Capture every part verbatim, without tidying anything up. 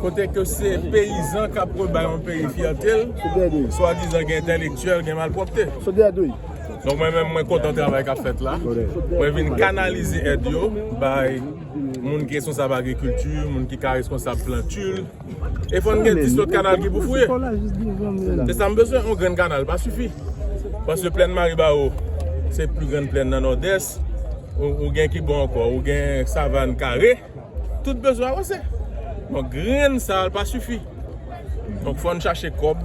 Kote ke se peyizan k ap rebay yon peyi fyète l, swadizan gen entèlektyèl, gen malpwòpte. Donk mwen menm, mwen kontan travay k ap fèt la. Mwen vin kanalize èd yo bay moun ki responsab agrikilti, moun ki ka responsab planti. E fò n gen dis lòt kanal ki pou fouye. Se sa m bezwen, yon grenn kanal pa sifi. Paske plèn Maribawo, se pli grann plèn nan Nòdès. Ou, ou gen ki bò ankò, ou gen Savann Kare. Tout bezwen avanse. Donk, grenn sa pa sifi. Donk, fò n chache kòb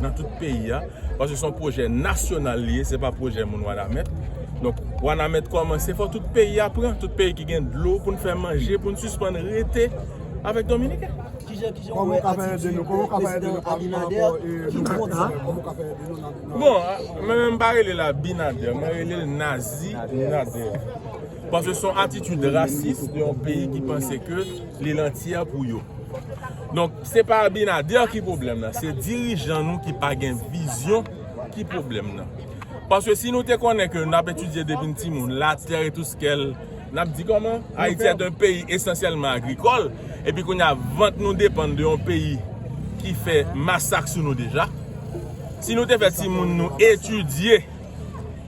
nan tout peyi a. Paske se yon pwojè nasyonal li ye, se pa pwojè moun Wanament. Donk, Wanament kòmanse, fò tout peyi a pran, tout peyi ki gen dlo pou n fè manje, pou n sispann rete avèk Dominiken. Kijan, kijan w wè atitid prezidan Abinader ki konn sa? Bon, mwen menm pa rele l Abinader, mwen rele l Nazi Nader. Paske se yon atitid rasis de yon peyi ki panse ke li lantyè pou yo. Donk, se pa Abinader ki pwoblèm nan, se dirijan nou ki pa gen vizyon ki pwoblèm nan. Paske si nou te konnen ke n ap etidye depi n timoun, latè e tou skèl, n ap di kòman? Ayiti est un pays essentiellement agricole, epi kounye a vant nou depann de yon peyi ki fè masak sou nou deja. Si nou te fè timoun nou etidye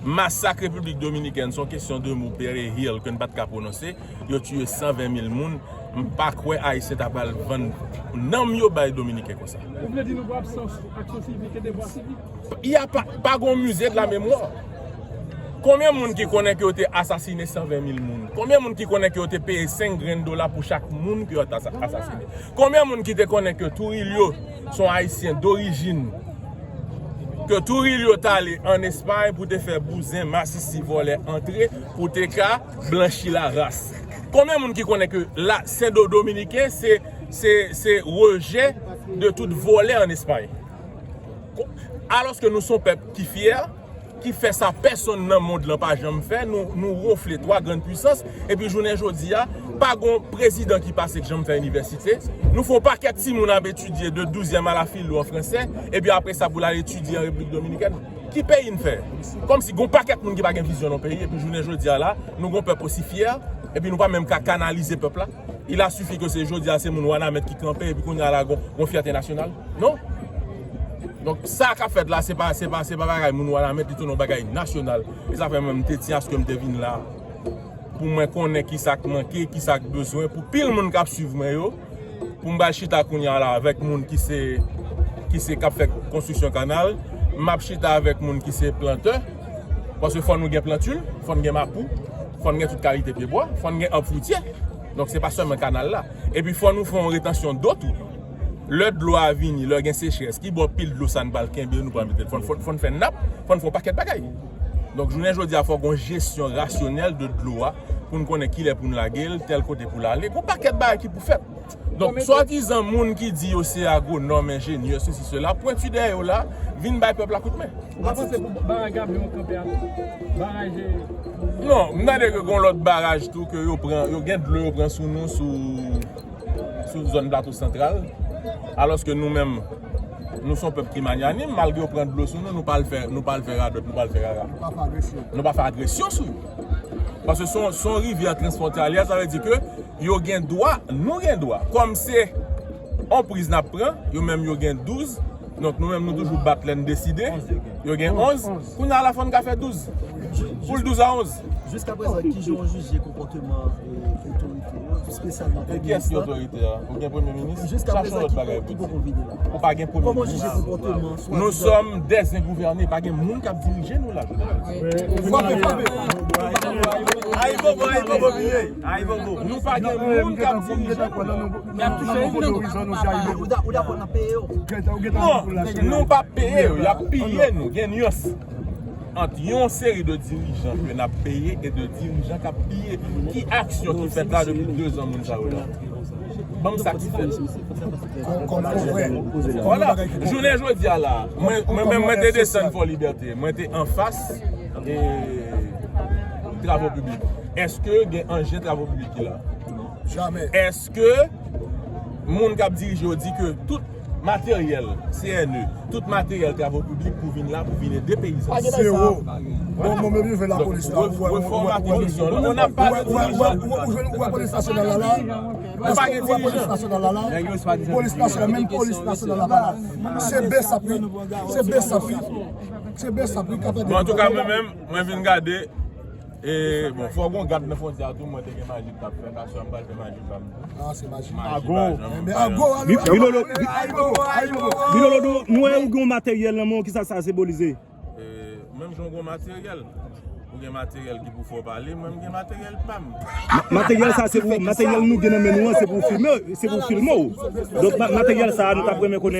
masak Repiblik Dominikèn, se yon kesyon de mo, Berry Hill, ke n pa t ka pwononse, yo tiye san ven mil moun, m pa kwè Ayisyen ta pral vann nanm yo bay Dominiken konsa. Ou vle di nou pran aksyon sivik e devwa sivik? Y a pa, pa gon mize de la memwa. Konbyen moun ki konnen ke yo te asasine san ven mil moun? Konbyen moun ki konnen ke yo te peye senk grenn dola pou chak moun ke yo te asa-, asasine? Konbyen moun ki te konnen ke Trujillo se yon Ayisyen dorijin, ke Trujillo t ale ann Espay pou te fè bouzen, masisi, vòlè antre pou te ka blanchi laras? Konbyen moun ki konnen ke la, Sen Do-, Dominiken se, se, se rejè de tout vòlè ann Espay? Ko-, alòske nou se yon pèp ki fyè, ki fè sa pèsonn nan mond lan pa janm fè, nou, nou wonfle twa grann pwisans, epi jounen jodi a, pa gon prezidan ki pase k janm fè inivèsite. Nou fè yon pakèt timoun ap etidye de douzyèm a la filo an fransè, epi apre sa pou l al etidye an Repiblik Dominikèn. Ki peyi n fè? Kòmsi gon pakèt moun ki pa gen vizyon nan peyi, epi jounen jodi a la, nou gon pèp osi fyè, epi nou pa menm ka kanalize pèp la. Il a suffi ke se jodi a se moun Wanament ki kanpe, epi kounye a la gon, gon fyète nasyonal. Non. Donk, sa k ap fèt la, se pa, se pa, se pa bagay moun Wanament, li tounen yon bagay nasyonal. E sa fè mwen m te tyen aske m te vin la. Pou mwen konnen ki sa k manke, ki sa k bezwen, pou pil moun k ap swiv mwen yo, pou m bay chita kounye a la avèk moun ki se, ki se k ap fè konstriksyon kanal, m ap chita avèk moun ki se plantè, paske fò nou gen planti, fò n gen mapou, fò n gen tout kalite pyebwa, fò n gen ab fritye. Donk, se pa sèlman kanal la. Epi fò nou fè yon retansyon do tou. Lè dlo a vini, lè gen sechrès, ki bò pil dlo sa n pral kenbe, nou pral mete l? Fò n, fò n, fò n fè nap, fò n fè yon pakèt bagay. Donk, jounen jodi a, fò gen yon jesyon rasyonèl de dlo a, pou n konnen kilè pou n lage l, tèl kote pou l ale. Gon pakèt bagay ki pou fèt. Donk, swadizan moun ki di yo se agwonòm, enjenyè, sesi, sela, pwenti dèyè yo la, vin bay pèp la kout men. Ou pa panse pou baraj Gabion kanpe a tou? Baraj, e, non, m tande ke gon lòt baraj tou ke yo pran, yo gen dlo yo pran sou nou, sou, sou zòn Plato Santral. Alòske nou menm, nou se yon pèp ki manyanim, malgre yo pran dlo sou nou, nou pa al fè, nou pa al fè radòt, nou pa al fè rara. Nou pa fè agresyon. Nou pa fè agresyon sou yo. Paske se yon, se yon rivyè transfwontalyè, sa vle di ke yo gen dwa, nou gen dwa. Kòm se on priz n ap pran, yo menm yo gen douz. Donk, nou menm, nou toujou bat lè n deside. Yo gen onz. Kounye a la, fò n ka fè douz. Pou l douz a onz. Jiskaprezan, kijan w jije konpòteman, e, otorite yo, espesyalman premye minis la? E kiyès ki otorite a? Ou gen premye minis? Chache yon lòt bagay pou di. Ou pa gen premye minis. Kòman w jije konpòteman? Nous sommes des ingouvernés. Pa gen moun k ap dirije nou la. Frape, frape. Ayibobo, ayibobo, piye. Ayibobo. Nou pa gen moun k ap dirije nou. Y ap touche nou. Ou dakò n ap peye yo? Non, nou pa peye yo. Y ap piye nou. Gen nyans ant yon seri de dirijan ke n ap peye e de dirijan k ap piye. Ki aksyon ki fèt la depi de zan moun sa yo la? Ban m sa ki fèt. Vwala. Jounen jodi a la, mwen, mwen menm, mwen te desann Fò Libète. Mwen te anfas, e, travo piblik. Èske gen anjen travo piblik ki la? Jamè. Èske moun k ap dirije yo di ke tout materyèl C N E, tout materyèl travo piblik pou vin la, pou vin ede peyizan? Zewo. Bon, mwen menm, je vais la police la. Refòm atititid. On n'a pas de dirigeant. Ou wè polis nasyonal la la? Paske ou wè polis nasyonal la la, polis nasyonal, menm polis nasyonal la pa la. Se besap wi, se besap wi, se besap wi k ap fè. Bon, antouka, mwen menm, mwen vin gade. E, bon, fò gon gad nan fwontyè a tou, mwen te gen maji m t ap fè, aswè a m pral fè maji pa m. Ah, se maji. Maji pa janm, pa janm. Bilolo, Bilolo, nou, nou wè ou gen yon materyèl nan men w, kisa sa senbolize? E, menm jan w gen yon materyèl, ou gen materyèl ki pou fè w pale, mwen m gen materyèl pa m. Materyèl sa se pou, materyèl nou gen nan men nou an, se pou filme, se pou filme w. Donk, materyèl sa nou t ap renmen konnen.